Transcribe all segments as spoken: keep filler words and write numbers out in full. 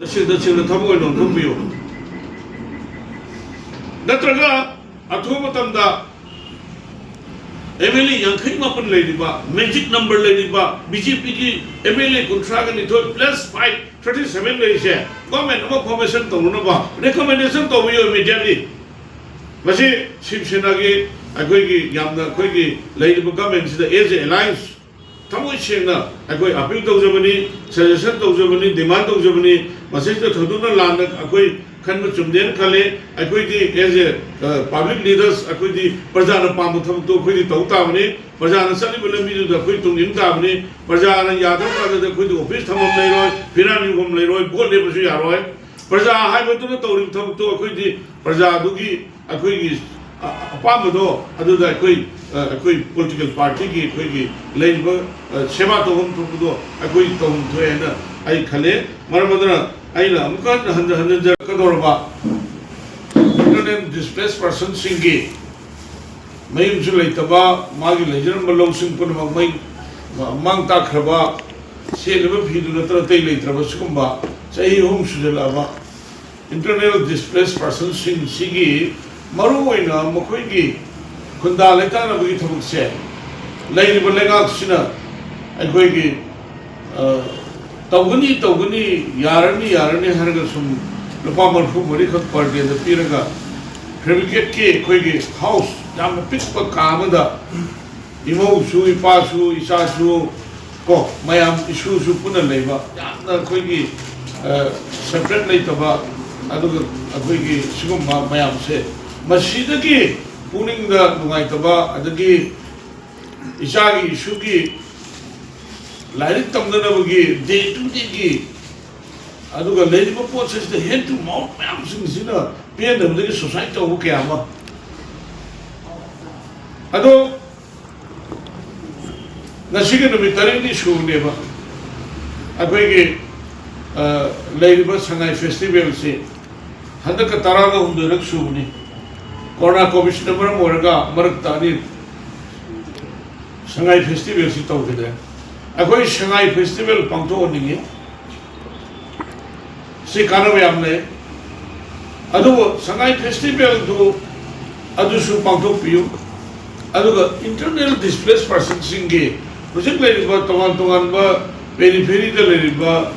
ꯇꯁꯦꯡ ꯇꯁꯦꯡꯅ ꯊꯕꯛ ꯑꯣꯏꯅ ꯑꯣꯟꯊꯣꯛꯄꯤꯌꯨ꯫ ꯅꯠꯇ꯭ꯔꯒ ꯑꯊꯨꯕ ꯃꯇꯝꯗ ꯑꯦꯝ ꯑꯦꯜ ꯑꯦ ꯌꯥꯡꯈꯩ ꯃꯥꯄꯟ ꯂꯩꯔꯤꯕ, ꯃꯦꯖꯤꯛ ꯅꯝꯕꯔ ꯂꯩꯔꯤꯕ ꯕꯤ ꯖꯦ ꯄꯤꯒꯤ ꯑꯦꯝ ꯑꯦꯜ ꯑꯦ ꯀꯨꯟꯊ꯭ꯔꯥꯒ ꯅꯤꯊꯣꯏ plus five, thirty seven ꯂꯩꯔꯤꯁꯦ, ꯒꯣꯔꯃꯦꯟ ꯑꯃ ꯐꯣꯔꯃꯦꯁꯟ ꯇꯧꯅꯅꯕ ꯔꯤꯀꯃꯦꯟꯗꯦꯁꯟ ꯇꯧꯕꯤꯌꯨ ꯏꯃꯤꯗꯤꯌꯦꯠꯂꯤ꯫ ꯃꯁꯤ ꯁꯤꯕ ꯁꯦꯅꯥꯒꯤ, ꯑꯩꯈꯣꯏꯒꯤ ꯌꯥꯝꯅ, ꯑꯩꯈꯣꯏꯒꯤ ꯂꯩꯔꯤꯕ ꯒꯣꯔꯃꯦꯟꯁꯤꯗ as a alliance ꯊꯃꯣꯏ ꯁꯦꯡꯅ ꯑꯩꯈꯣꯏ ꯑꯄꯤꯜ ꯇꯧꯖꯕꯅꯤ, ꯁꯖꯦꯁꯟ ꯇꯧꯖꯕꯅꯤ, ꯗꯤꯃꯥꯟ ꯇꯧꯖꯕꯅꯤ꯫ ꯃꯁꯤꯗ ꯊꯣꯏꯗꯣꯛꯅ ꯂꯥꯟꯅ ꯑꯩꯈꯣꯏ ꯈꯟꯕ ꯆꯨꯝꯗꯦꯅ ꯈꯜꯂꯤ꯫ ꯑꯩꯈꯣꯏꯗꯤ as a, ꯑ, public leaders, ꯑꯩꯈꯣꯏꯗꯤ ꯄ꯭ꯔꯖꯥꯅ ꯄꯥꯝꯕ ꯊꯕꯛꯇꯣ ꯑꯩꯈꯣꯏꯗꯤ ꯇꯧ ꯇꯥꯕꯅꯤ꯫ ꯄ꯭ꯔꯖꯥꯅ ꯆꯠꯂꯤꯕ ꯂꯝꯕꯤꯗꯨꯗ ꯑꯩꯈꯣꯏ ꯇꯨꯡ ꯏꯟ ꯇꯥꯕꯅꯤ꯫ ꯄ꯭ꯔꯖꯥꯅ ꯌꯥꯗꯕ ꯀꯥꯟꯗꯗꯤ ꯑꯩꯈꯣꯏꯗꯤ ꯑꯣꯐꯤꯁ ꯊꯝꯐꯝ ꯂꯩꯔꯣꯏ, ꯐꯤꯔꯥꯟ ꯌꯨꯝꯐꯝ ꯂꯩꯔꯣꯏ, ꯚꯣꯠ ꯂꯦꯞꯄꯁꯨ ꯌꯥꯔꯣꯏ꯫ ꯄ꯭ꯔꯖꯥ ꯍꯥꯏꯕꯗꯨꯅ ꯇꯧꯔꯤꯕ ꯊꯕꯛꯇꯣ ꯑꯩꯈꯣꯏꯗꯤ ꯄ꯭ꯔꯖꯥꯗꯨꯒꯤ ꯑꯩꯈꯣꯏꯒꯤ ꯑ-, ꯑꯄꯥꯝꯕꯗꯣ ꯑꯗꯨꯗ ꯑꯩꯈꯣꯏ, ꯑ, ꯑꯩꯈꯣꯏ ꯄꯣꯂꯤꯇꯤꯀꯦꯜ ꯄꯥꯔꯇꯤꯒꯤ ꯑꯩꯈꯣꯏꯒꯤ ꯂꯩꯔꯤꯕ, ꯑ, ꯁꯦꯕꯥ ꯇꯧꯐꯝ ꯊꯣꯛꯄꯗꯣ ꯑꯩꯈꯣꯏ ꯇꯧꯐꯝ ꯊꯣꯛꯑꯦ ꯍꯥꯏꯅ ꯑꯩ ꯈꯜꯂꯦ꯫ ꯃꯔꯝ ꯑꯗꯨꯅ ꯑꯩꯅ ꯑꯃꯨꯛꯀ ꯍꯟꯅ ꯍꯟꯖ-, ꯍꯟꯖ-, ꯍꯟꯖꯔꯛꯀꯗꯧꯔꯕ internally displaced personꯁꯤꯡꯒꯤ ꯃꯌꯨꯝꯁꯨ ꯂꯩꯇꯕ, ꯃꯥꯒꯤ ꯂꯩꯖꯔꯝꯕ ꯂꯧꯁꯤꯡ ꯄꯨꯝꯅꯃꯛ ꯃꯩ ꯃꯥꯡ ꯇꯥꯛꯈ꯭ꯔꯕ, ꯁꯦꯠꯂꯤꯕ ꯐꯤꯗꯨ ꯅꯠꯇꯅ ꯑꯇꯩ ꯂꯩꯇ꯭ꯔꯕ, ꯁꯤꯒꯨꯝꯕ ꯆꯍꯤ ꯑꯍꯨꯝ ꯁꯨꯖꯜꯂꯛꯑꯕ internally displaced personꯁꯤꯡꯁꯤꯒꯤ ꯃꯔꯨꯑꯣꯏꯅ ꯃꯈꯣꯏꯒꯤ ꯈꯨꯟꯗꯥ ꯂꯩꯇꯥꯅꯕꯒꯤ ꯊꯕꯛꯁꯦ ꯂꯩꯔꯤꯕ ꯂꯩꯉꯥꯛꯁꯤꯅ ꯑꯩꯈꯣꯏꯒꯤ, ꯑ, ꯇꯧꯒꯅꯤ, ꯇꯧꯒꯅꯤ, ꯌꯥꯔꯅꯤ, ꯌꯥꯔꯅꯤ ꯍꯥꯏꯔꯒ ꯁꯨꯝ ꯂꯨꯄꯥ ꯃꯔꯤꯐꯨ ꯃꯔꯤꯈꯛ per dayꯗ ꯄꯤꯔꯒ, fabricateꯀꯤ ꯑꯩꯈꯣꯏꯒꯤ house ꯌꯥꯝꯅ ꯄꯤꯛꯄ ꯀꯥ ꯑꯃꯗ ꯏꯃꯧꯁꯨ, ꯏꯄꯥꯁꯨ, ꯏꯆꯥꯁꯨ, ꯀꯣ, ꯃꯌꯥꯝ ꯏꯁꯨꯁꯨ ꯄꯨꯟꯅ ꯂꯩꯕ, ꯌꯥꯝꯅ ꯑꯩꯈꯣꯏꯒꯤ, ꯑ, separate ꯂꯩꯇꯕ, ꯑꯗꯨꯒ ꯑꯩꯈꯣꯏꯒꯤ ꯁꯤꯒꯨꯝꯕ ꯃꯌꯥꯝꯁꯦ, ꯃꯁꯤꯗꯒꯤ ꯄꯨꯛꯅꯤꯡꯗ ꯅꯨꯡꯉꯥꯏꯇꯕ, ꯑꯗꯒꯤ ꯏꯆꯥꯒꯤ ꯏꯁꯨꯒꯤ ꯂꯥꯏꯔꯤꯛ ꯇꯝꯅꯅꯕꯒꯤ day to dayꯒꯤ, ꯑꯗꯨꯒ ꯂꯩꯔꯤꯕ ꯄꯣꯠꯁꯤꯗ hand to mouth ꯃꯌꯥꯝꯁꯤꯡꯁꯤꯅ ꯄꯦꯟꯗꯕꯗꯒꯤ suicide ꯇꯧꯕ ꯀꯌꯥ ꯑꯃ꯫ ꯑꯗꯣ ꯉꯁꯤꯒꯤ ꯅꯨꯃꯤꯠ ꯇꯔꯦꯠꯅꯤ ꯁꯨꯕꯅꯦꯕ ꯑꯩꯈꯣꯏꯒꯤ, ꯑ, ꯂꯩꯔꯤꯕ ꯁꯉꯥꯏ festivalꯁꯤ꯫ ꯍꯟꯗꯛꯀ ꯇꯔꯥꯒ ꯍꯨꯝꯗꯣꯏꯔꯛ ꯁꯨꯕꯅꯤ꯫ ꯀꯣꯔꯣꯅꯥ ꯀꯣꯚꯤꯗꯁꯤꯅ ꯃꯔꯝ ꯑꯣꯏꯔꯒ ꯃꯔꯛꯇ ꯑꯅꯤ ꯁꯉꯥꯏ festivalꯁꯤ ꯇꯧꯈꯤꯗ꯭ꯔꯦ꯫ ꯑꯩꯈꯣꯏ ꯁꯉꯥꯏ festival ꯄꯥꯡꯊꯣꯛꯍꯟꯅꯤꯡꯉꯤ꯫ ꯁꯤ ꯀꯥꯟꯅꯕ ꯌꯥꯝ ꯂꯩ꯫ ꯑꯗꯨꯕꯨ ꯁꯉꯥꯏ ꯐꯦꯁꯇꯤꯚꯦꯜꯗꯨ ꯑꯗꯨꯁꯨ ꯄꯥꯡꯊꯣꯛꯄꯤꯌꯨ꯫ ꯑꯗꯨꯒ ꯏꯟꯇꯔꯅꯦꯜ ꯗꯤꯁꯄ꯭ꯂꯦꯁ ꯄꯥꯔꯁꯟꯁꯤꯡꯒꯤ ꯍꯧꯖꯤꯛ ꯂꯩꯔꯤꯕ ꯇꯣꯉꯥꯟ ꯇꯣꯉꯥꯟꯕ ꯄꯦꯔꯤꯐꯦꯔꯤꯗ ꯂꯩꯔꯤꯕ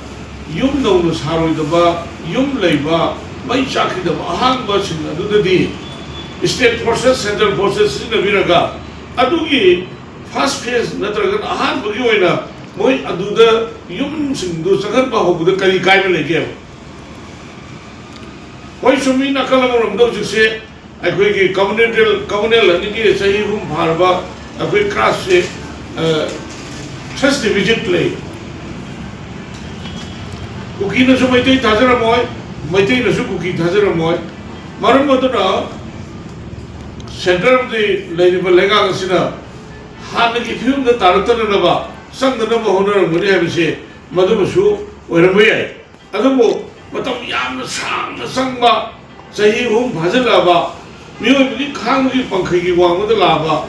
ꯌꯨꯝ ꯅꯧꯅ ꯁꯥꯔꯣꯏꯗꯕ, ꯌꯨꯝ ꯂꯩꯕ, ꯃꯩ ꯆꯥꯛꯈꯤꯗꯕ ꯑꯍꯥꯡꯕꯁꯤꯡ ꯑꯗꯨꯗꯗꯤ ꯁ꯭ꯇꯦꯠ ꯐꯣꯔꯁꯦꯁ, ꯁꯦꯟꯇ꯭ꯔꯦꯜ ꯐꯣꯔꯁꯦꯁ ꯁꯤꯖꯤꯟꯅꯕꯤꯔꯒ ꯑꯗꯨꯒꯤ ꯐꯥꯔꯁ ꯐꯦꯖ ꯅꯠꯇ꯭ꯔꯒꯅ ꯑꯍꯥꯟꯕꯒꯤ ꯑꯣꯏꯅ ꯃꯣꯏ ꯑꯗꯨꯗ ꯌꯨꯝꯁꯤꯡꯗꯨ ꯆꯪꯍꯟꯕ ꯍꯧꯕꯗ ꯀꯔꯤ ꯀꯥꯏꯕ ꯂꯩꯒꯦꯕ? ꯍꯣꯏ, ꯆꯨꯝꯃꯤ, ꯅꯥꯀꯜ ꯑꯃꯔꯣꯝꯗ ꯍꯧꯖꯤꯛꯁꯦ ꯑꯩꯈꯣꯏꯒꯤ ꯀꯝꯃꯨꯅꯦꯜ, ꯀꯝꯃꯨꯅꯦꯜ ꯑꯅꯤꯒꯤ ꯆꯍꯤ ꯑꯍꯨꯝ ꯐꯥꯔꯕ ꯑꯩꯈꯣꯏ ꯀ꯭ꯂꯥꯁꯁꯦ, ꯑ, ꯐꯥꯔꯁ ꯗꯤꯚꯤꯖꯟ ꯂꯩ꯫ ꯀꯨꯀꯤꯅꯁꯨ ꯃꯩꯇꯩ ꯊꯥꯖꯔꯝꯃꯣꯏ, ꯃꯩꯇꯩꯅꯁꯨ ꯀꯨꯀꯤ ꯊꯥꯖꯔꯝꯃꯣꯏ꯫ ꯃꯔꯝ ꯑꯗꯨꯅ ꯁꯦꯟꯇꯔꯗꯤ ꯂꯩꯔꯤꯕ ꯂꯩꯉꯥꯛ ꯑꯁꯤꯅ ꯍꯥꯟꯅꯒꯤ ꯐꯤꯕꯝꯗ ꯇꯥꯔꯛꯇꯅꯅꯕ ꯆꯪꯗꯅꯕ ꯍꯣꯠꯅꯔꯝꯒꯅꯤ ꯍꯥꯏꯕꯁꯤ ꯃꯗꯨꯃꯁꯨ ꯑꯣꯏꯔꯝꯕ ꯌꯥꯏ꯫ ꯑꯗꯨꯕꯨ ꯃꯇꯝ ꯌꯥꯝꯅ ꯁꯥꯡꯅ ꯆꯪꯕ, ꯆꯍꯤ ꯑꯍꯨꯝ ꯐꯥꯖꯤꯜꯂꯛꯑꯕ, ꯃꯤꯑꯣꯏꯕꯒꯤ ꯈꯥꯡꯕꯒꯤ ꯄꯪꯈꯩꯒꯤ ꯋꯥꯡꯃꯗ ꯂꯥꯛꯑꯕ,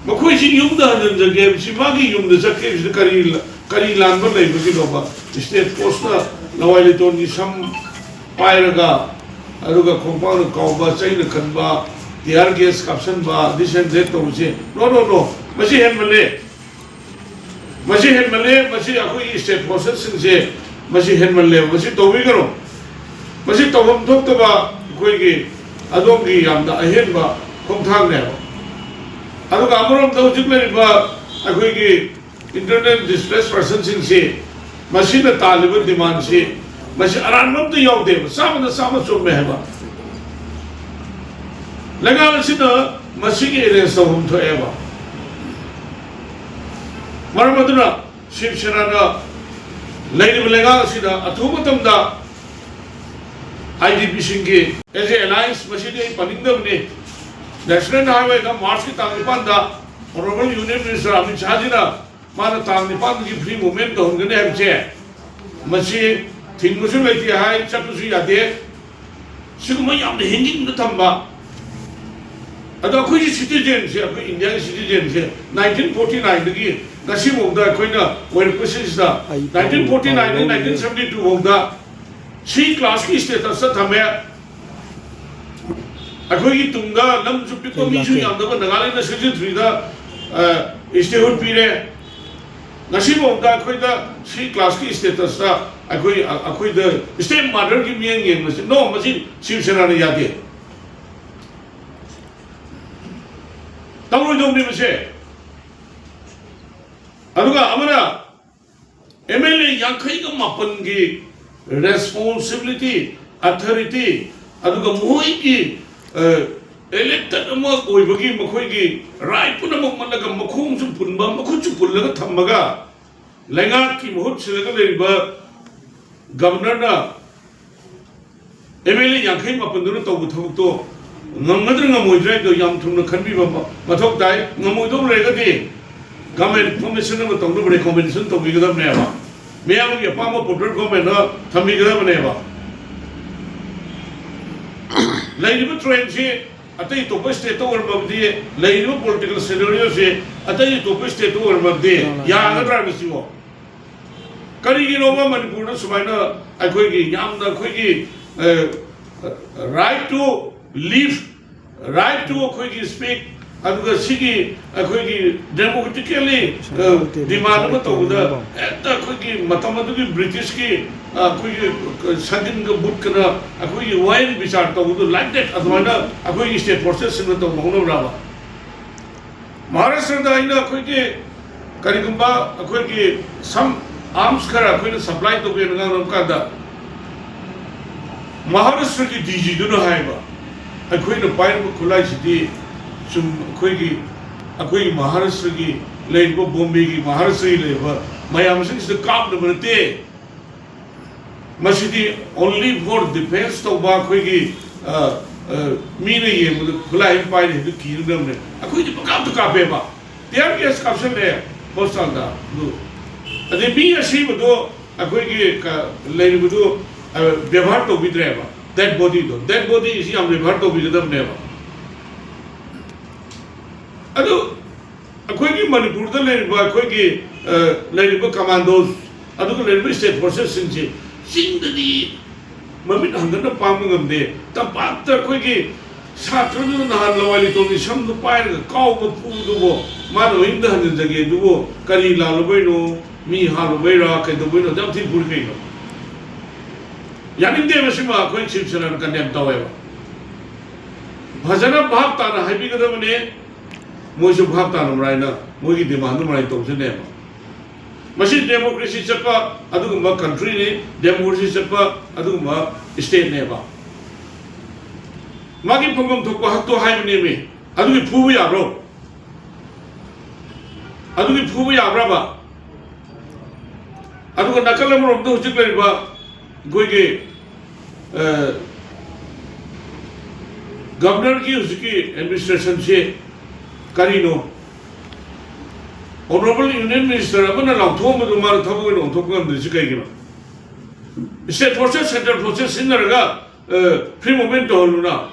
ꯃꯈꯣꯏꯁꯤ ꯌꯨꯝꯗ ꯍꯟꯖꯤꯟꯖꯒꯦ ꯍꯥꯏꯕꯁꯤ ꯃꯥꯒꯤ ꯌꯨꯝꯗ ꯆꯠꯀꯦ ꯍꯥꯏꯕꯁꯤꯗ ꯀꯔꯤ, ꯀꯔꯤ ꯂꯥꯟꯕ ꯂꯩꯕꯒꯤꯅꯣꯕ? ꯁ꯭ꯇꯦꯠ ꯐꯣꯔꯁꯅ ꯂꯋꯥꯏ ꯂꯤꯇꯣꯟꯒꯤ ꯁꯝ ꯄꯥꯏꯔꯒ, ꯑꯗꯨꯒ ꯈꯣꯡꯄꯥꯛꯅ ꯀꯥꯎꯕ, ꯆꯩꯅ ꯈꯟꯕ, tear gas ꯀꯥꯞꯁꯟꯕ, this and that ꯇꯧꯕꯁꯦ, no, no, no, ꯃꯁꯤ ꯍꯦꯟꯃꯜꯂꯦ꯫ ꯃꯁꯤ ꯍꯦꯟꯃꯜꯂꯦ꯫ ꯃꯁꯤ ꯑꯩꯈꯣꯏꯒꯤ ꯁ꯭ꯇꯦꯠ ꯐꯣꯔꯁꯦꯁꯁꯤꯡꯁꯦ ꯃꯁꯤ ꯍꯦꯟꯃꯜꯂꯦꯕ, ꯃꯁꯤ ꯇꯧꯕꯤꯒꯅꯨ꯫ ꯃꯁꯤ ꯇꯧꯐꯝ ꯊꯣꯛꯇꯕ ꯑꯩꯈꯣꯏꯒꯤ ꯑꯗꯣꯝꯒꯤ ꯌꯥꯝꯅ ꯑꯍꯦꯟꯕ ꯈꯣꯡꯊꯥꯡꯅꯦꯕ꯫ ꯑꯗꯨꯒ ꯑꯃꯔꯣꯝꯗ ꯍꯧꯖꯤꯛ ꯂꯩꯔꯤꯕ ꯑꯩꯈꯣꯏꯒꯤ ꯏꯟꯇꯔꯅꯦꯜ ꯗꯤꯁꯄ꯭ꯂꯦꯁ ꯄꯥꯔꯁꯟꯁꯤꯡꯁꯤ, ꯃꯁꯤꯅ ꯇꯥꯜꯂꯤꯕ ꯗꯤꯃꯥꯟꯁꯤ, ꯃꯁꯤ ꯑꯔꯥꯟꯕ ꯑꯝꯇ ꯌꯥꯎꯗꯦꯕ, ꯆꯥꯝꯃꯗ ꯆꯥꯝꯃ ꯆꯨꯝꯃꯦ ꯍꯥꯏꯕ꯫ ꯂꯩꯉꯥꯛ ꯑꯁꯤꯅ ꯃꯁꯤꯒꯤ ꯑꯦꯔꯦꯟꯖ ꯇꯧꯐꯝ ꯊꯣꯛꯑꯦꯕ꯫ ꯃꯔꯝ ꯑꯗꯨꯅ ꯁꯤꯕ ꯁꯦꯅꯥꯅ ꯂꯩꯔꯤꯕ ꯂꯩꯉꯥꯛ ꯑꯁꯤꯗ ꯑꯊꯨꯕ ꯃꯇꯝꯗ I D ꯄꯤꯁꯤꯡꯒꯤ as a alliance, ꯃꯁꯤꯗꯤ ꯑꯩ ꯄꯟꯅꯤꯡꯗꯕꯅꯤ, ꯅꯦꯁꯅꯦꯜ ꯍꯥꯏꯋꯦꯗ ꯃꯥꯔꯆꯀꯤ ꯇꯥꯡ ꯅꯤꯄꯥꯟꯗ ꯑꯣꯅꯔꯦꯕꯜ ꯌꯨꯅꯤꯌꯟ ꯃꯤꯅꯤꯁꯇꯔ ꯑꯃꯤꯠ ꯁꯥꯍꯖꯤꯅ ꯃꯥꯅ ꯇꯥꯡ ꯅꯤꯄꯥꯟꯗꯒꯤ ꯐ꯭ꯔꯤ ꯃꯨꯚꯃꯦꯟ ꯇꯧꯍꯟꯒꯅꯤ ꯍꯥꯏꯕꯁꯦ, ꯃꯁꯤ ꯊꯤꯡꯕꯁꯨ ꯂꯩꯇꯦ ꯍꯥꯏ, ꯆꯠꯄꯁꯨ ꯌꯥꯗꯦ꯫ ꯁꯤꯒꯨꯝꯕ ꯌꯥꯝꯅ ꯍꯤꯡꯖꯤꯟꯗ ꯊꯝꯕ, ꯑꯗꯣ ꯑꯩꯈꯣꯏꯒꯤ ꯁꯤꯇꯤꯖꯦꯟꯁꯦ, ꯑꯩꯈꯣꯏ ꯏꯟꯗꯤꯌꯥꯒꯤ ꯁꯤꯇꯤꯖꯦꯟꯁꯦ ꯅꯥꯏꯟꯇꯤꯟ ꯐꯣꯔꯇꯤ ꯅꯥꯏꯟꯗꯒꯤ ꯉꯁꯤꯐꯥꯎꯗ ꯑꯩꯈꯣꯏꯅ ꯑꯣꯏꯔꯛꯄꯁꯤꯗ, ꯑꯩ ꯅꯥꯏꯟꯇꯤꯟ ꯐꯣꯔꯇꯤ ꯅꯥꯏꯟꯗꯒꯤ ꯅꯥꯏꯟꯇꯤꯟ ꯁꯕꯦꯟꯇꯤ ꯇꯨ ꯐꯥꯎꯗ ꯁꯤ ꯀ꯭ꯂꯥꯁꯀꯤ ꯁ꯭ꯇꯦꯇꯁꯇ ꯊꯝꯃꯦ꯫ ꯑꯩꯈꯣꯏꯒꯤ ꯇꯨꯡꯗ ꯂꯝꯁꯨ ꯄꯤꯛꯄ, ꯃꯤꯁꯨ ꯌꯥꯝꯗꯕ ꯅꯥꯒꯥꯂꯦꯟꯗ ꯁꯤꯛꯁꯇꯤ ꯊ꯭ꯔꯤꯗ ꯁ꯭ꯇꯦꯍꯨꯗ ꯄꯤꯔꯦ꯫ ꯉꯁꯤꯐꯥꯎꯗ ꯑꯩꯈꯣꯏꯗ ꯁꯤ ꯀ꯭ꯂꯥꯁꯀꯤ ꯁ꯭ꯇꯦꯇꯁꯇ ꯑꯩꯈꯣꯏ ꯑꯩꯈꯣꯏꯗ ꯁ꯭ꯇꯦꯞ ꯃꯥꯗꯔꯒꯤ ꯃꯤꯠꯌꯦꯡ ꯌꯦꯡꯕꯁꯦ, ꯅꯣ, ꯃꯁꯤ ꯁꯤꯕ ꯁꯦꯅꯥꯅ ꯌꯥꯗꯦ꯫ ꯇꯧꯔꯣꯏꯗꯧꯕꯅꯤ ꯃꯁꯦ꯫ ꯑꯗꯨꯒ ꯑꯃꯅ ꯑꯦꯝ ꯑꯦꯜ ꯑꯦ ꯌꯥꯡꯈꯩꯒ ꯃꯥꯄꯟꯒꯤ ꯔꯦꯁꯄꯣꯟꯁꯤꯕꯤꯂꯤꯇꯤ, ꯑꯊꯣꯔꯤꯇꯤ, ꯑꯗꯨꯒ ꯃꯈꯣꯏꯒꯤ ꯏꯂꯦꯛꯇꯦꯠ ꯑꯃ ꯑꯣꯏꯕꯒꯤ ꯃꯈꯣꯏꯒꯤ ꯔꯥꯏꯠ ꯄꯨꯝꯅꯃꯛ ꯃꯠꯂꯒ ꯃꯈꯣꯡꯁꯨ ꯄꯨꯟꯕ, ꯃꯈꯨꯠꯁꯨ ꯄꯨꯜꯂꯒ ꯊꯝꯃꯒ ꯂꯩꯉꯥꯛꯀꯤ ꯃꯍꯨꯠ ꯁꯤꯜꯂꯒ ꯂꯩꯔꯤꯕ ꯒꯕꯔꯅꯔꯅ ꯑꯦꯝ ꯑꯦꯜ ꯑꯦ ꯌꯥꯡꯈꯩ ꯃꯥꯄꯟꯗꯨꯅ ꯇꯧꯕ ꯊꯕꯛꯇꯣ ꯉꯝꯒꯗ꯭ꯔꯥ ꯉꯝꯃꯣꯏꯗ꯭ꯔꯥ ꯍꯥꯏꯗꯣ ꯌꯥꯝ ꯊꯨꯅ ꯈꯟꯕꯤꯕ ꯃ-, ꯃꯊꯧ ꯇꯥꯏ꯫ ꯉꯝꯃꯣꯏꯗꯧꯕ ꯂꯩꯔꯒꯗꯤ ꯒꯃꯦꯟ ꯐꯣꯔꯃꯦꯁꯟ ꯑꯃ ꯇꯧꯅꯕ ꯔꯤꯀꯣꯃꯦꯟꯗꯦꯁꯟ ꯇꯧꯕꯤꯒꯗꯕꯅꯦꯕ꯫ ꯃꯤꯌꯥꯝꯒꯤ ꯑꯄꯥꯝꯕ ꯄꯣꯄꯨꯂꯔ ꯒꯣꯃꯦꯟꯗ ꯊꯝꯕꯤꯒꯗꯕꯅꯦꯕ꯫ ꯂꯩꯔꯤꯕ ꯇ꯭ꯔꯦꯟꯁꯤ ꯑꯇꯩ ꯑꯇꯣꯞꯄ ꯁ꯭ꯇꯦꯠꯇ ꯑꯣꯏꯔꯝꯃꯕꯗꯤ, ꯂꯩꯔꯤꯕ ꯄꯣꯂꯤꯇꯤꯀꯦꯜ ꯁꯤꯅꯦꯔꯤꯑꯣꯁꯤ ꯑꯇꯩ ꯑꯇꯣꯞꯄ ꯁ꯭ꯇꯦꯠꯇ ꯑꯣꯏꯔꯝꯃꯕꯗꯤ ꯌꯥꯒꯗ꯭ꯔꯥ ꯍꯥꯏꯕꯁꯤꯕꯣ? ꯀꯔꯤꯒꯤꯅꯣꯕ ꯃꯅꯤꯄꯨꯔꯗ ꯁꯨꯃꯥꯏꯅ ꯑꯩꯈꯣꯏꯒꯤ ꯌꯥꯝꯅ ꯑꯩꯈꯣꯏꯒꯤ, ꯑ, right to live, right to ꯑꯩꯈꯣꯏꯒꯤ speak, ꯑꯗꯨꯒ ꯁꯤꯒꯤ ꯑꯩꯈꯣꯏꯒꯤ democratically, ꯑ, demand ꯑꯃ ꯇꯧꯕꯗ ꯍꯦꯛꯇ ꯑꯩꯈꯣꯏꯒꯤ ꯃꯇꯝ ꯑꯗꯨꯒꯤ ꯕ꯭ꯔꯤꯇꯤꯁꯀꯤ, ꯑ, ꯑꯩꯈꯣꯏꯒꯤ, ꯑ, ꯁꯒꯤꯟꯒ ꯕꯨꯠꯀꯅ ꯑꯩꯈꯣꯏꯒꯤ ꯋꯥꯌꯦꯜ ꯕꯤꯆꯥꯔ ꯇꯧꯕꯗꯣ like that ꯑꯗꯨꯃꯥꯏꯅ ꯑꯩꯈꯣꯏꯒꯤ ꯁ꯭ꯇꯦꯠ ꯐꯣꯔꯁꯦꯁꯁꯤꯡꯅ ꯇꯧꯕ ꯍꯧꯅꯕ꯭ꯔꯕ? ꯃꯍꯥꯔꯥꯁꯇ꯭ꯔꯗ ꯑꯩꯅ ꯑꯩꯈꯣꯏꯒꯤ ꯀꯔꯤꯒꯨꯝꯕ ꯑꯩꯈꯣꯏꯒꯤ some arms ꯈꯔ ꯑꯩꯈꯣꯏꯅ supply ꯇꯧꯒꯦꯅ ꯉꯥꯡꯅꯕ ꯀꯥꯟꯗ ꯃꯍꯥꯔꯥꯁꯇ꯭ꯔꯒꯤ ꯗꯤ ꯖꯤꯗꯨꯅ ꯍꯥꯏꯕ, "ꯑꯩꯈꯣꯏꯅ ꯄꯥꯏꯔꯤꯕ ꯈꯨꯠꯂꯥꯏꯁꯤꯗꯤ ꯁꯨꯝ ꯑꯩꯈꯣꯏꯒꯤ, ꯑꯩꯈꯣꯏꯒꯤ ꯃꯍꯥꯔꯥꯁꯇ꯭ꯔꯒꯤ ꯂꯩꯔꯤꯕ, ꯕꯣꯝꯕꯦꯒꯤ ꯃꯍꯥꯔꯥꯁꯇ꯭ꯔꯒꯤ ꯂꯩꯔꯤꯕ ꯃꯌꯥꯝꯁꯤꯡꯁꯤꯗ ꯀꯥꯞꯅꯕ ꯅꯠꯇꯦ꯫ ꯃꯁꯤꯗꯤ only for defense ꯇꯧꯕ ꯑꯩꯈꯣꯏꯒꯤ, ꯑ, ꯑ, ꯃꯤꯅ ꯌꯦꯡꯕꯗ ꯈꯨꯠꯂꯥꯏ ꯑꯃ ꯄꯥꯏꯔꯦ ꯍꯥꯏꯗꯨ ꯀꯤꯅꯅꯕꯅꯦ꯫ ꯑꯩꯈꯣꯏꯗꯤ ꯄꯪꯀꯥꯞꯇ ꯀꯥꯞꯄꯦꯕ꯫ ꯇꯤꯌꯥꯔ ꯒ꯭ꯌꯥꯁ ꯀꯥꯞꯁꯤꯜꯂꯦ ꯍꯣꯁꯄꯤꯇꯥꯜꯗ꯫ ꯑꯗꯨ, ꯑꯗꯩ ꯃꯤ ꯑꯁꯤꯕꯗꯣ ꯑꯩꯈꯣꯏꯒꯤ ꯀ-, ꯂꯩꯔꯤꯕꯗꯨ, ꯑ, ꯕꯦꯕꯥꯔ ꯇꯧꯕꯤꯗ꯭ꯔꯦꯕ꯫ ꯗꯦꯗ ꯕꯣꯗꯤꯗꯣ, ꯗꯦꯗ ꯕꯣꯗꯤꯁꯤ ꯌꯥꯝ ꯕꯦꯕꯥꯔ ꯇꯧꯕꯤꯒꯗꯕꯅꯦꯕ꯫ ꯑꯗꯨ ꯑꯩꯈꯣꯏꯒꯤ ꯃꯅꯤꯄꯨꯔꯗ ꯂꯩꯔꯤꯕ ꯑꯩꯈꯣꯏꯒꯤ, ꯑ, ꯂꯩꯔꯤꯕ ꯀꯃꯥꯟꯗꯣꯁ, ꯑꯗꯨꯒ ꯂꯩꯔꯤꯕ ꯁ꯭ꯇꯦꯠ ꯐꯣꯔꯁꯦꯁꯁꯤꯡꯁꯤ ꯆꯤꯡꯗꯗꯤ ꯃꯃꯤꯠ ꯍꯪꯒꯠꯅ ꯄꯥꯡꯕ ꯉꯝꯗꯦ꯫ ꯇꯝꯄꯥꯛꯇ ꯑꯩꯈꯣꯏꯒꯤ ꯁꯥꯇ꯭ꯔꯗꯨꯅ ꯅꯍꯥꯟ ꯂꯋꯥꯏ ꯂꯤꯇꯣꯟꯒꯤ ꯁꯝꯗꯨ ꯄꯥꯏꯔꯒ ꯀꯥꯎꯕ ꯐꯨꯕꯗꯨꯕꯨ ꯃꯥꯅ ꯃꯌꯨꯝꯗ ꯍꯟꯖꯤꯟꯖꯒꯦ ꯑꯗꯨꯕꯨ ꯀꯔꯤ ꯂꯥꯜꯂꯨꯕꯩꯅꯣ? ꯃꯤ ꯍꯥꯠꯂꯨꯕꯩꯔꯥ ꯀꯩꯗꯧꯕꯩꯅꯣ? ꯌꯥꯝ ꯊꯤꯅ ꯐꯨꯔꯤ ꯀꯩꯅꯣ? ꯌꯥꯅꯤꯡꯗꯦ꯫ ꯃꯁꯤꯃ ꯑꯩꯈꯣꯏ ꯁꯤꯕ ꯁꯦꯅꯥꯅ ꯀꯟꯗꯦꯝ ꯇꯧꯋꯦꯕ꯫ ꯐꯖꯅ ꯚꯥꯞ ꯇꯥꯅ ꯍꯥꯏꯕꯤꯒꯗꯕꯅꯦ꯫ ꯃꯣꯏꯁꯨ ꯚꯥꯞ ꯇꯥꯅ ꯃꯔꯥꯏꯅ ꯃꯣꯏꯒꯤ ꯗꯤꯃꯥꯟꯗꯨ ꯃꯔꯥꯏ ꯇꯧꯖꯅꯦꯕ꯫ ꯃꯁꯤ ꯗꯦꯃꯣꯀ꯭ꯔꯦꯁꯤ ꯆꯠꯄ ꯑꯗꯨꯒꯨꯝꯕ ꯀꯟꯇ꯭ꯔꯤꯅꯤ, ꯗꯦꯃꯣꯀ꯭ꯔꯦꯁꯤ ꯆꯠꯄ ꯑꯗꯨꯒꯨꯝꯕ ꯁ꯭ꯇꯦꯠꯅꯦꯕ꯫ ꯃꯥꯒꯤ ꯐꯪꯐꯝ ꯊꯣꯛꯄ ꯍꯛꯇꯣ ꯍꯥꯏꯕꯅꯦꯃꯤ꯫ ꯑꯗꯨꯒꯤ ꯐꯨꯕ ꯌꯥꯕ꯭ꯔꯣ? ꯑꯗꯨꯒꯤ ꯐꯨꯕ ꯌꯥꯕ꯭ꯔꯕ? ꯑꯗꯨꯒ ꯅꯥꯀꯜ ꯑꯃꯔꯣꯝꯗ ꯍꯧꯖꯤꯛ ꯂꯩꯔꯤꯕ ꯑꯩꯈꯣꯏꯒꯤ, ꯑ, ꯒꯕꯔꯅꯔꯒꯤ ꯍꯧꯖꯤꯛꯀꯤ ꯑꯦꯗꯃꯤꯅꯤꯁꯇ꯭ꯔꯦꯁꯟꯁꯦ ꯀꯔꯤꯅꯣ? ꯑꯣꯅꯔꯦꯕꯜ ꯌꯨꯅꯤꯌꯟ ꯃꯤꯅꯤꯁꯇꯔ ꯑꯃꯅ ꯂꯥꯎꯊꯣꯛꯑꯝꯕꯗꯨ ꯃꯥꯅ ꯊꯕꯛ ꯑꯣꯏꯅ ꯑꯣꯟꯊꯣꯛꯄ ꯉꯝꯗ꯭ꯔꯤꯁꯤ ꯀꯩꯒꯤꯅꯣ? ꯁ꯭ꯇꯦꯠ ꯐꯣꯔꯁꯦꯁ, ꯁꯦꯟꯇ꯭ꯔꯦꯜ ꯐꯣꯔꯁꯦꯁ ꯁꯤꯖꯤꯟꯅꯔꯒ, ꯑ, ꯐ꯭ꯔꯤ ꯃꯨꯚꯃꯦꯟ ꯇꯧꯍꯜꯂꯨꯅ?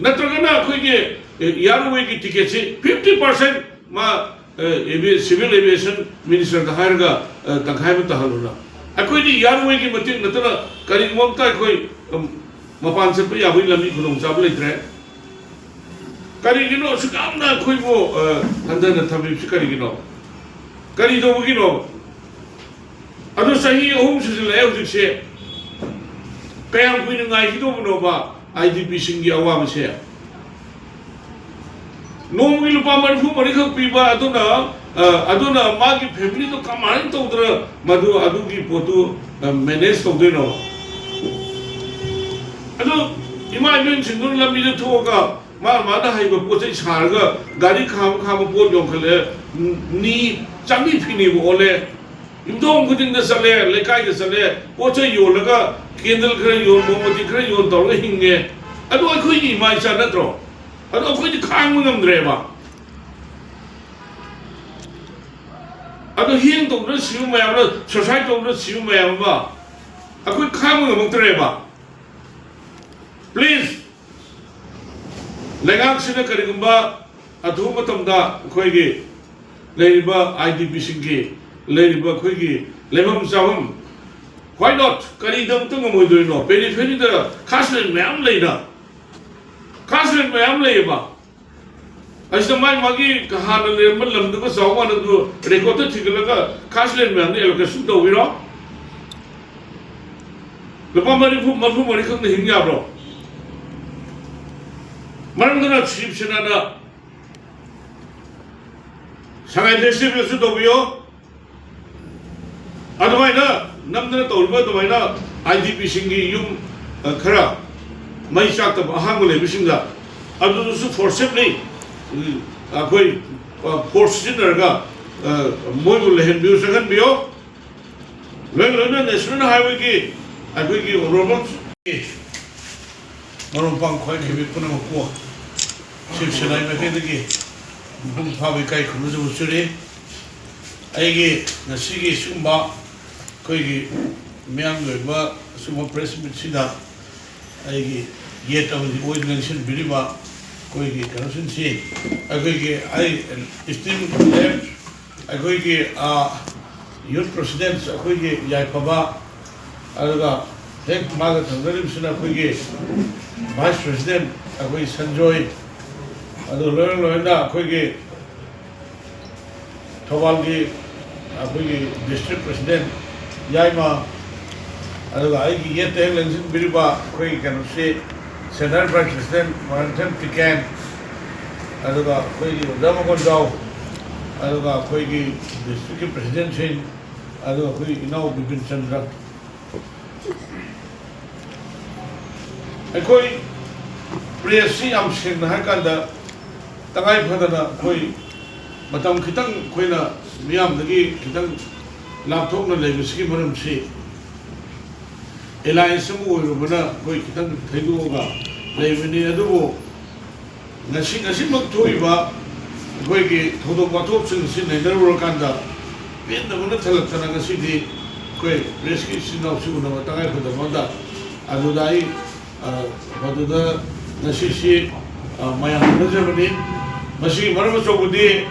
ꯅꯠꯇ꯭ꯔꯒꯅ ꯑꯩꯈꯣꯏꯒꯤ, ꯑ, ꯏꯌꯥꯔ ꯋꯦꯒꯤ ꯇꯤꯀꯦꯠꯁꯤ ꯐꯤꯐꯇꯤ ꯄꯥꯔꯁꯦꯟ ꯃꯥ, ꯑ, ꯑꯦꯚꯤ-, ꯁꯤꯚꯤꯜ ꯑꯦꯚꯤꯌꯦꯁꯟ ꯃꯤꯅꯤꯁꯇꯔꯗ ꯍꯥꯏꯔꯒ, ꯑ, ꯇꯪꯈꯥꯏ ꯑꯃ ꯇꯥꯍꯜꯂꯨꯅ? ꯑꯩꯈꯣꯏꯗꯤ ꯏꯌꯥꯔ ꯋꯦꯒꯤ ꯃꯇꯦꯡ ꯅꯠꯇꯅ ꯀꯔꯤꯒꯨꯝꯕ ꯑꯝꯇ ꯑꯩꯈꯣꯏ, ꯎꯝ, ꯃꯄꯥꯟ ꯆꯠꯄ ꯌꯥꯕꯒꯤ ꯂꯝꯕꯤ ꯈꯨꯗꯣꯡꯆꯥꯕ ꯂꯩꯇ꯭ꯔꯦ꯫ ꯀꯔꯤꯒꯤꯅꯣ ꯑꯁꯨꯛ ꯌꯥꯝꯅ ꯑꯩꯈꯣꯏꯕꯨ, ꯑ, ꯍꯟꯊꯅ ꯊꯝꯕꯤꯕꯁꯤ ꯀꯔꯤꯒꯤꯅꯣ? ꯀꯔꯤ ꯇꯧꯕꯒꯤꯅꯣ? ꯑꯗꯨ ꯆꯍꯤ ꯑꯍꯨꯝ ꯁꯨꯖꯤꯜꯂꯛꯑꯦ ꯍꯧꯖꯤꯛꯁꯦ꯫ ꯀꯌꯥꯝ ꯀꯨꯏꯅ ꯉꯥꯏꯈꯤꯗꯧꯕꯅꯣꯕ ꯑꯥꯏ ꯗꯤ ꯄꯤꯁꯤꯡꯒꯤ ꯑꯋꯥꯕꯁꯦ? ꯅꯣꯡꯃꯒꯤ ꯂꯨꯄꯥ ꯃꯔꯤꯐꯨ ꯃꯔꯤꯈꯛ ꯄꯤꯕ ꯑꯗꯨꯅ, ꯑ, ꯑꯗꯨꯅ ꯃꯥꯒꯤ ꯐꯦꯃꯤꯂꯤꯗꯣ ꯀꯃꯥꯏꯅ ꯇꯧꯗꯅ ꯃꯗꯨ, ꯑꯗꯨꯒꯤ ꯄꯣꯠꯇꯨ, ꯑ, ꯃꯦꯅꯦꯖ ꯇꯧꯗꯣꯏꯅꯣ? ꯑꯗꯨ ꯏꯃꯥ ꯏꯕꯦꯟꯁꯤꯡꯗꯨꯅ ꯂꯝꯕꯤꯗ ꯊꯣꯛꯑꯒ ꯃꯥ ꯃꯥꯅ ꯍꯩꯕ ꯄꯣꯠ ꯆꯩ ꯁꯥꯔꯒ ꯒꯥꯔꯤ ꯈꯥꯝ ꯈꯥꯝꯕ ꯄꯣꯠ ꯌꯣꯟꯈꯠꯂꯦ, ꯅꯤ ꯆꯥꯝꯃꯔꯤ ꯐꯤꯅꯦꯕꯨ ꯑꯣꯜꯂꯦ꯫ ꯌꯨꯝꯊꯣꯡ ꯈꯨꯗꯤꯡꯗ ꯆꯠꯂꯦ, ꯂꯩꯀꯥꯏꯗ ꯆꯠꯂꯦ, ꯄꯣꯠ ꯆꯩ ꯌꯣꯜꯂꯒ ꯀꯦꯟꯗꯜ ꯈꯔ ꯌꯣꯟ, ꯃꯣꯝꯕꯇꯤ ꯈꯔ ꯌꯣꯟ ꯇꯧꯔꯒ ꯍꯤꯡꯉꯦ꯫ ꯑꯗꯨ ꯑꯩꯈꯣꯏꯒꯤ ꯏꯃꯥ ꯏꯆꯥ ꯅꯠꯇ꯭ꯔꯣ? ꯑꯗꯨ ꯑꯩꯈꯣꯏꯗꯤ ꯈꯥꯡꯕ ꯉꯝꯗ꯭ꯔꯦꯕ꯫ ꯑꯗꯨ ꯍꯦꯡ ꯇꯧꯗꯅ ꯁꯤꯕ ꯃꯌꯥꯝ ꯑꯃ, ꯁꯨꯁꯥꯏꯠ ꯇꯧꯗꯅ ꯁꯤꯕ ꯃꯌꯥꯝ ꯑꯃ ꯑꯩꯈꯣꯏ ꯈꯥꯡꯕ ꯉꯝꯃꯛꯇ꯭ꯔꯦꯕ꯫ ꯄ꯭ꯂꯤꯖ, ꯂꯩꯉꯥꯛꯁꯤꯅ ꯀꯔꯤꯒꯨꯝꯕ ꯑꯊꯨꯕ ꯃꯇꯝꯗ ꯑꯩꯈꯣꯏꯒꯤ ꯂꯩꯔꯤꯕ ꯑꯥꯏ ꯗꯤ ꯄꯤꯁꯤꯡꯒꯤ ꯂꯩꯔꯤꯕ ꯑꯩꯈꯣꯏꯒꯤ ꯂꯩꯐꯝ ꯆꯥꯐꯝ Why not? ꯀꯔꯤꯗꯃꯛꯇ ꯉꯝꯃꯣꯏꯗꯣꯏꯅꯣ? Periphery ꯗ ꯈꯥꯁꯂꯦꯟ ꯃꯌꯥꯝ ꯂꯩꯅ, ꯈꯥꯁꯂꯦꯟ ꯃꯌꯥꯝ ꯂꯩꯌꯦꯕ꯫ ꯑꯁꯤꯗ ꯃꯥꯏ ꯃꯥꯒꯤ ꯍꯥꯟꯅ ꯂꯩꯔꯝꯕ ꯂꯝꯗꯨꯒ ꯆꯥꯎ ꯃꯥꯟꯅꯗꯨ record ꯇ ꯊꯤꯒꯠꯂꯒ ꯈꯥꯁꯂꯦꯟ ꯃꯌꯥꯝꯗ allocation ꯇꯧꯕꯤꯔꯣ꯫ ꯂꯨꯄꯥ ꯃꯔꯤꯐꯨ, ꯃꯔꯤꯐꯨ ꯃꯔꯤ ꯈꯛꯅ ꯍꯤꯡ ꯌꯥꯕ꯭ꯔꯣ? ꯃꯔꯝꯗꯨꯅ ꯁꯤꯕ ꯁꯦꯅꯥꯅ ꯁꯉꯥꯏ festival ꯁꯨ ꯇꯧꯕꯤꯌꯣ꯫ ꯑꯗꯨꯃꯥꯏꯅ ꯅꯝꯗꯅ ꯇꯧꯔꯤꯕ ꯑꯗꯨꯃꯥꯏꯅ IDP ꯁꯤꯡꯒꯤ ꯌꯨꯝ, ꯑ, ꯈꯔ ꯃꯩ ꯆꯥꯛꯇꯕ ꯑꯍꯥꯡꯕ ꯂꯩꯕꯁꯤꯡꯗ ꯑꯗꯨꯗꯁꯨ forcibly, ꯎꯝ, ꯑꯩꯈꯣꯏ, ꯑ, force ꯁꯤꯖꯤꯟꯅꯔꯒ, ꯑ, ꯃꯣꯏꯕꯨ ꯂꯩꯍꯟꯕꯤꯌꯨ, ꯆꯪꯍꯟꯕꯤꯌꯨ꯫ ꯂꯣꯏ ꯂꯣꯏꯅ National Highway ꯒꯤ ꯑꯩꯈꯣꯏꯒꯤ honourable ꯃꯔꯨꯞ ꯃꯄꯥꯡ ꯈ꯭ꯋꯥꯏꯗꯒꯤ ꯄꯨꯝꯅꯃꯛꯄꯨ ꯁꯤꯕ ꯁꯦꯅꯥꯏ ꯃꯥꯏꯀꯩꯗꯒꯤ ꯃꯄꯨꯡ ꯐꯥꯕ ꯏꯀꯥꯏ ꯈꯨꯝꯅꯖꯕ ꯎꯠꯆꯔꯤ꯫ ꯑꯩꯒꯤ ꯉꯁꯤꯒꯤ ꯁꯤꯒꯨꯝꯕ ꯑꯩꯈꯣꯏꯒꯤ ꯃꯤꯌꯥꯝꯒꯤ ꯑꯣꯏꯕ ꯑꯁꯤꯒꯨꯝꯕ press meet ꯁꯤꯗ ꯑꯩꯒꯤ ꯌꯦꯠ ꯑꯃꯗꯤ ꯑꯣꯏꯗꯨꯅ ꯂꯦꯡꯁꯤꯟꯕꯤꯔꯤꯕ ꯑꯩꯈꯣꯏꯒꯤ ꯀꯩꯅꯣꯁꯤꯡꯁꯤ, ꯑꯩꯈꯣꯏꯒꯤ ꯑꯩ esteem left ꯑꯩꯈꯣꯏꯒꯤ, ꯑ, youth president ꯑꯩꯈꯣꯏꯒꯤ ꯌꯥꯏꯐꯕ, ꯑꯗꯨꯒ ꯍꯦꯛ ꯃꯥꯒ ꯊꯪꯅꯔꯤꯕꯁꯤꯅ ꯑꯩꯈꯣꯏꯒꯤ vice president ꯑꯩꯈꯣꯏ ꯁꯟꯖꯣꯏ, ꯑꯗꯨ ꯂꯣꯏꯅ ꯂꯣꯏꯅ ꯑꯩꯈꯣꯏꯒꯤ ꯊꯧꯕꯥꯜꯒꯤ ꯑꯩꯈꯣꯏꯒꯤ district president ꯌꯥꯏꯃ, ꯑꯗꯨꯒ ꯑꯩꯒꯤ ꯌꯦꯠꯇ ꯍꯦꯛ ꯂꯦꯡꯁꯤꯟꯕꯤꯔꯤꯕ ꯑꯩꯈꯣꯏꯒꯤ ꯀꯩꯅꯣꯁꯤ, senior vice president ꯃꯣꯏꯔꯥꯡꯊꯦꯝ ꯇꯤꯀꯦꯟ, ꯑꯗꯨꯒ ꯑꯩꯈꯣꯏꯒꯤ ꯑꯣꯖꯥ ꯃꯀꯣꯟꯖꯥꯎ, ꯑꯗꯨꯒ ꯑꯩꯈꯣꯏꯒꯤ district ꯀꯤ president ꯁꯤꯡ, ꯑꯗꯨꯒ ꯑꯩꯈꯣꯏ ꯏꯅꯥꯎ ꯕꯤꯄꯤꯟ ꯆꯟꯗ꯭ꯔ꯫ ꯑꯩꯈꯣꯏ press ꯁꯤ ꯌꯥꯝ ꯁꯦꯡꯅ ꯍꯥꯏꯔꯀꯥꯟꯗ, ꯇꯉꯥꯏ ꯐꯗꯅ ꯑꯩꯈꯣꯏ ꯃꯇꯝ ꯈꯤꯇꯪ ꯑꯩꯈꯣꯏꯅ ꯃꯤꯌꯥꯝꯗꯒꯤ ꯈꯤꯇꯪ ꯂꯥꯞꯊꯣꯛꯅ ꯂꯩꯕꯁꯤꯒꯤ ꯃꯔꯝꯁꯤ, alliance ꯑꯃ ꯑꯣꯏꯔꯨꯕꯅ ꯑꯩꯈꯣꯏ ꯈꯤꯇꯪ ꯊꯩꯗꯣꯛꯑꯒ ꯂꯩꯕꯅꯤ꯫ ꯑꯗꯨꯕꯨ ꯉꯁꯤ, ꯉꯁꯤꯃꯛ ꯊꯣꯛꯏꯕ ꯑꯩꯈꯣꯏꯒꯤ ꯊꯧꯗꯣꯛ ꯋꯥꯊꯣꯛꯁꯤꯡ ꯑꯁꯤ ꯅꯩꯅꯔꯨꯔꯀꯥꯟꯗ, ꯄꯦꯟꯗꯕꯅ ꯊꯜꯂꯛꯇꯅ ꯉꯁꯤꯗꯤ ꯑꯩꯈꯣꯏ press ꯀꯤ ꯏꯆꯤꯟ ꯏꯅꯥꯎꯁꯤ ꯎꯅꯕ ꯇꯉꯥꯏ ꯐꯗꯕ ꯑꯃꯗ, ꯑꯗꯨꯗ ꯑꯩ, ꯑ, ꯃꯗꯨꯗ ꯉꯁꯤꯁꯤ, ꯑ, ꯃꯌꯥꯝ ꯎꯅꯖꯕꯅꯤ꯫ ꯃꯁꯤꯒꯤ ꯃꯔꯝ ꯑꯆꯧꯕꯗꯤ